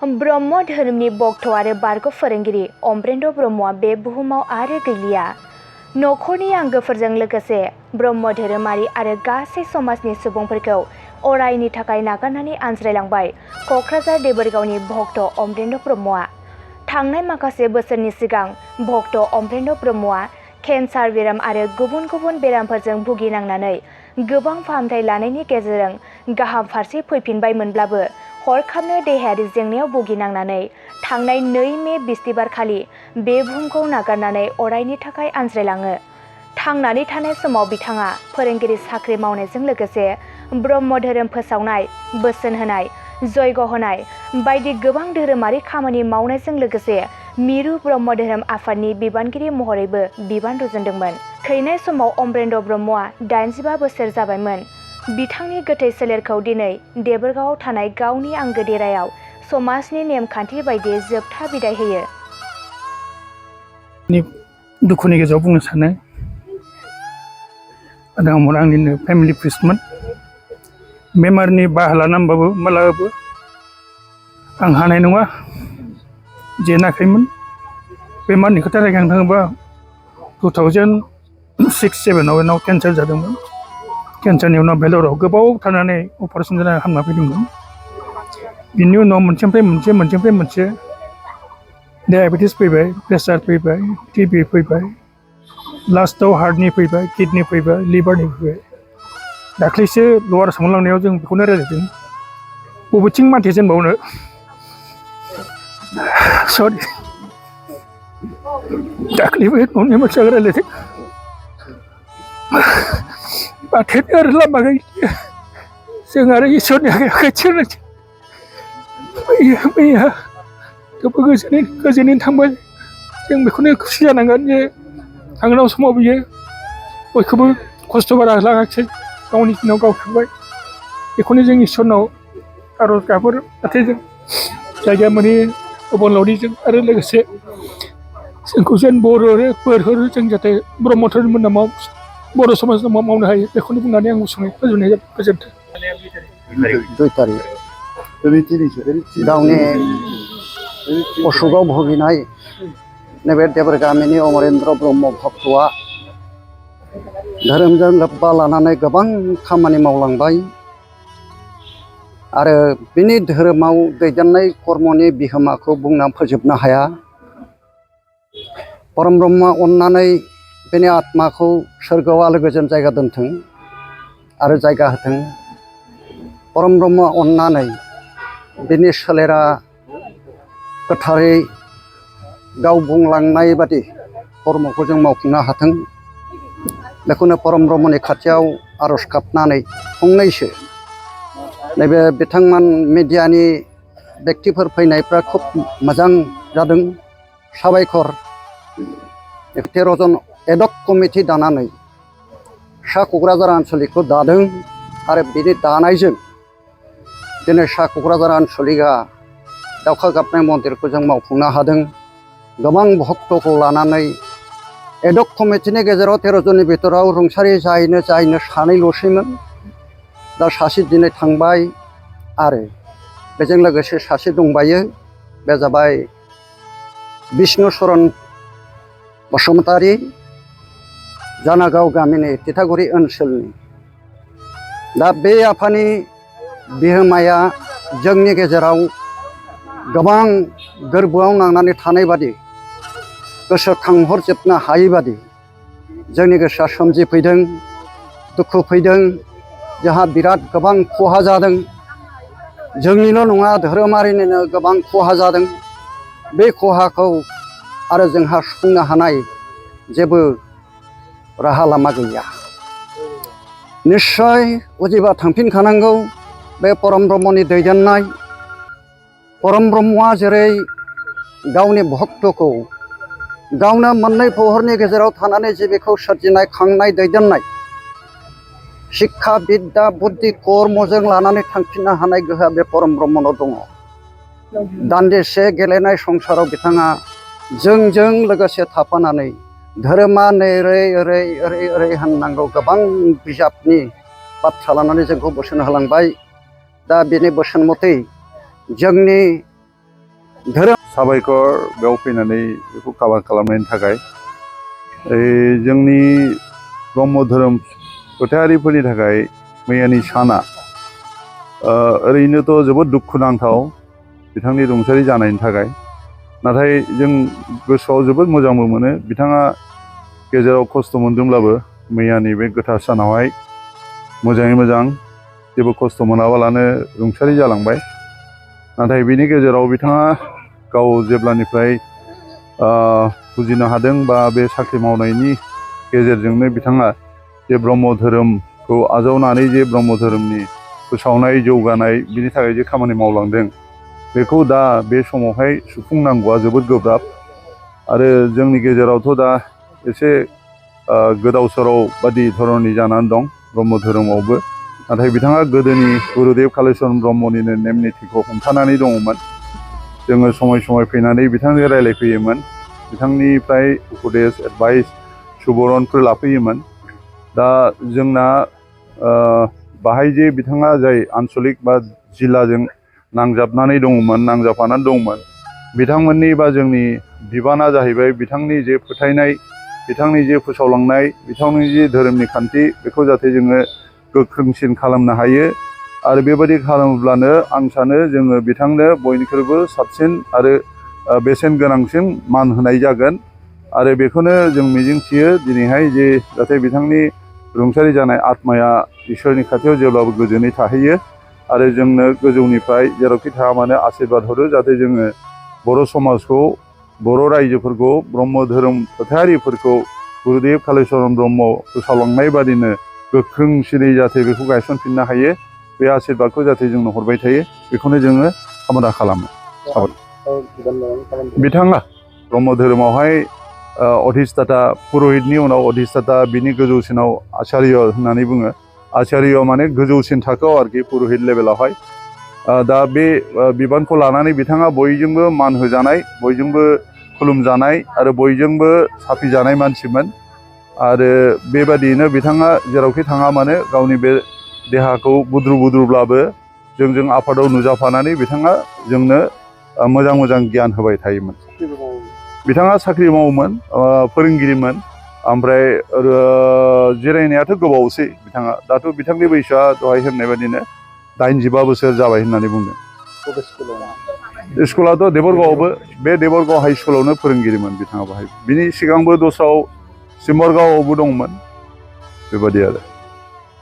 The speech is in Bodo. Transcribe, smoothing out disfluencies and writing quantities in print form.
ब्रह्म धोरोमनि भक्त आरो बारग' फोरोंगिरि अमरेन्द्र ब्रह्मआ बे बुहुमाव आरो गैलिया। नखरनि आंगोफोरजों लोगोसे ब्रह्म धोरोमारि आरो गासै समाजनि सुबुंफोरखौ अरायनि थाखाय नागारनानै आनज्रायलांबाय क'क्राझार देबोरगावनि भक्त अमरेन्द्र ब्रह्मआ। थांनाय माखासे बोसोरनि सिगां भक्त अमरेन्द्र ब्रह्मआ केन्सार बेराम आरो गुबुन गुबुन बेरामफोरजों भुगिनांनानै गोबां फाहामथाय लानायनि गेजेरजों गाहाम फारसे फैफिनबायमोनब्लाबो हरखाबनो देहायारि जेंनायाव भुगिनांनानै थांनाय 2 मे बिस्तिबार खालि बे बुहुमखौ नागारनानै अरायनि थाखाय आनज्रायलाङो। थांनानै थानाय समाव बिथाङा फोरोंगिरि साख्रि मावनायजों लोगोसे ब्रह्म धोरोम फोसावनाय, बोसोन होनाय, जयग होनाय बायदि गोबां धोरोमारि खामानि मावनायजों लोगोसे मिरु ब्रह्म धोरोम आफादनि बिबानगिरि महरैबो बिबान रुजुनदोंमोन। थैनाय समाव अमरेन्द्र ब्रह्मआ 85 बोसोर जाबायमोन। बिथांनि गोथै सोलेरखौ दिनै देबोरगावआव थानाय गावनि आंगो देरायाव समाजनि नेमखान्थि बायदियै जोबथा बिदाय होयो। दुखुनि गेजेराव बुंनो सानो आंनिनो फेमिलि प्रिस्टमोन। बेमारनि बाहा लानानैबाबो मालाबाबो आं हानाय नङा जेनाखैमोन। बेमारनि खोथा रायखांनो थाङोबा 2006-07आव आंनाव केन्सार जादोंमोन। केन्सारनि उनाव भेलराव गोबाव थानानै अपारेसन जानानै हामना फैदोंमोन। बिनि उनाव मोनसेनिफ्राय मोनसे डायाबेटिस फैबाय, प्रेसार फैबाय, टिबि फैबाय, लास्टआव हार्टनि फैबाय, किडनि फैबाय, लिभारनि फैबाय। दाख्लैसो लवार आसामाव लांनायाव जों बेखौनो रायज्लायदों बबेथिं मानसि जेनबावनो सरि दाख्लैबो न'नि मानसिया रायज्लायदों माथो आरो लामा गैलिया जों आरो इसोरनि आखाइ थिरनोसै। मैया थेवबो गोजोनै थांबाय। जों बेखौनो खुसि जानांगोन जे थांनाय समाव बियो बयखौबो खस्थ' बारा लागाखिसै, गावनि दिनाव गाव थांबाय। बेखौनो जों इसोरनाव आरज गाबहरो जाहाथे जों जायगा मोनि अबंलावरिजों आरो लोगोसे जोंखौ जेन बोर हरो जों जाहाथे ब्रह्म धोरोमनि नामाव बर' समाजनि नामाव मावनो हायो। बेखौनो बुंनानै आं गुसुङै फोजोबनाय जाबाय। गोजोन्थों। 2 तारिख गावनि असुखआव भुगिनाय नैबे देबोर गामिनि अमरेन्द्र ब्रह्म भक्तआ धोरोमजों लोब्बा लानानै गोबां खामानि मावलांबाय आरो बिनि धोरोमाव दैदेननाय कर्मनि बिहोमाखौ बुंना फोजोबनो हाया। परम ब्रह्मआ अननानै बिनि आत्माखौ सोरगोआव आलो गोजोन जायगा दोनथों आरो जायगा होथों। परम ब्रह्मआ अननानै बिनि सोलेरा गोथारै गाव बुंलांनाय बादि कर्मखौ जों मावफुंनो हाथों। बेखौनो परम ब्रह्मनि खाथियाव आरज गाबनानै फंनैसो नैबे बिथांमोन मिडियानि व्यक्तिफोर फैनायफ्रा खुब मोजां जादों, साबायखर। 13 जन एडक कमिटि दानानै सा क'क्राझार आनसलिकखौ दादों आरो बिनि दानायजों दिनै सा क'क्राझार आनसलिकआ दावखा गाबनाय मन्दिरखौ जों मावफुंनो हादों। गोबां भक्तखौ लानानै एडक कमिटिनि गेजेराव 13 जननि बिथोराव रुंसारि जायैनो सानैल'सैमोन। दा सासे दिनै थांबाय आरो बेजों लोगोसे सासे दंबायो, बे जाबाय बिष्णुचरण बसुमतारी, जानागाव गामिनि तितागुरि ओनसोलनि। दा बे आफानि बिहोमाया जोंनि गेजेराव गोबां गोरबोआव नांनानै थानाय बादि, गोसोखांहरजोबनो हायै बादि जोंनि गोसोआ सोमजिफैदों, दुखु फैदों। जोंहा बिराद गोबां खहा जादों, जोंनिल' नङा धोरोमारिनिनो गोबां खहा जादों। बे खहाखौ आरो जोंहा सुफुंनो हानाय जेबो राहा लामा गैया। निस्सय उजिबा थांफिनखानांगौ। बे परम ब्रह्मनि दैदेननाय, परम ब्रह्मआ जेरै गावनि भक्तखौ गावनो मोननै प्रहरनि गेजेराव थानानै जिबिखौ सोरजिनाय, खांनाय, दैदेननाय, शिक्षा बिद्या बुद्धि कर्मजों लानानै थांफिननो हानाय गोहोआ बे परम ब्रह्मनाव दङ। दान्दिसे गेलेनाय संसाराव बिथाङा जोंजों लोगोसे थाफानानै धोरोमा ओरै ओरै ओरै ओरै होननांगौ गोबां बिजाबनि बाथ्रा लानानै जोंखौ बोसोन होलांबाय। दा बेनि बोसोन मथै जोंनि धोरोम साबायखर बेयाव फैनानै बेखौ काभार खालामनायनि थाखाय जोंनि ब्रह्म धोरोम फोथायारिफोरनि थाखाय मैयानि साना ओरैनोथ' जोबोद दुखुनांथाव बिथांनि रुंसारि जानायनि थाखाय नाथाय जों गोसोआव जोबोद मोजांबो मोनो बिथाङा गेजेराव खस्थ' मोनदोंब्लाबो मैयानि बे गोथार सानावहाय मोजाङै मोजां जेबो खस्थ' मोनाबालानो रुंसारि जालांबाय नाथाय बिनि गेजेराव बिथाङा गाव जेब्लानिफ्राय बुजिनो हादों बा बे साख्रि मावनायनि गेजेरजोंनो बिथाङा जे ब्रह्म धोरोमखौ आजावनानै जे ब्रह्म धोरोमनि फोसावनाय जौगानाय बिनि थाखाय जे खामानि मावलांदों बेखौ दा बे समावहाय सुफुंनांगौआ जोबोद गोब्राब आरो जोंनि गेजेरावथ' दा एसे गोदाव सोराव बादि धरननि जानानै दं ब्रह्म धोरोमावबो नाथाय बिथाङा गोदोनि गुरुदेव कालिचरन ब्रह्मनिनो नेम निथिखौ हमथानानै दङमोन जोङो समय समय फैनानै बिथांजों रायज्लायफैयोमोन बिथांनिफ्राय उपदेश एडभाइस सुबुरनफोर लाफैयोमोन दा जोंना बाहाय जे बिथाङा जाय आन्चलिक बा जिल्लाजों नांजाबनानै दङमोन नांजाबफानानै दंमोन बिथांमोननि बा जोंनि बिबाना जाहैबाय बिथांनि जे फोथायनाय बिथांनि जे फोसावलांनाय बिथांनि जे धोरोमनि खान्थि बेखौ जाहाथे जोङो गोख्रोंसिन खालामनो हायो आरो बेबायदि खालामोब्लानो आं सानो जोङो बिथांनो बयनिख्रुइबो साबसिन आरो बेसेन गोनांसिन मान होनाय जागोन आरो बेखौनो जों मिजिंथियो दिनैहाय जे जाहाथे बिथांनि रुंसारि जानाय आत्माया इसोरनि खाथियाव जेब्लाबो गोजोनै थाहैयो आरो जोंनो गोजौनिफ्राय जेरावखि थाया मानो आशीर्बाद हरो जाहाथे जोङो बर' समाजखौ बर' रायजोफोरखौ ब्रह्म धोरोम फोथायारिफोरखौ गुरुदेव कालिचरन ब्रह्म फोसावलांनाय बादिनो गोख्रोंसिनै जाहाथे बेखौ गायसनफिननो हायो बे आशीर्बादखौ जाहाथे जोंनो हरबाय थायो बेखौनो जोङो कामना खालामो बिथाङा ब्रह्म धोरोमावहाय अधिष्ठाता पुरहितनि उनाव अधिष्ठाता बिनि गोजौसिनाव आचार्य होननानै बुङो आचार्य माने गोजौसिन थाखोआव आरोखि पुरहित लेभेलावहाय दा बे बिबानखौ लानानै बिथाङा बयजोंबो मान होजानाय बयजोंबो खुलुमजानाय आरो बयजोंबो साफिजानाय मानसिमोन आरो बेबादियैनो बिथाङा जेरावखि थाङा मानो गावनि बे देहाखौ बुद्रुब्लाबो जोंजों आफादाव नुजाफानानै बिथाङा जोंनो मोजां मोजां गियान होबाय थायोमोन बिथाङा साख्रि मावोमोन फोरोंगिरिमोन ओमफ्राय जिरायनायाथ' गोबावसै बिथाङा दाथ' बिथांनि बैसोआ दहाय होननाय बादिनो 82 बोसोर जाबाय होननानै बुंदों स्कुलाथ' देबरगावआवबो बे देबरगाव हाइ स्कुलावनो फोरोंगिरिमोन बिथाङा बाहाय बिनि सिगांबो दस्रायाव सिम्बरगावआवबो दंमोन बेबादि आरो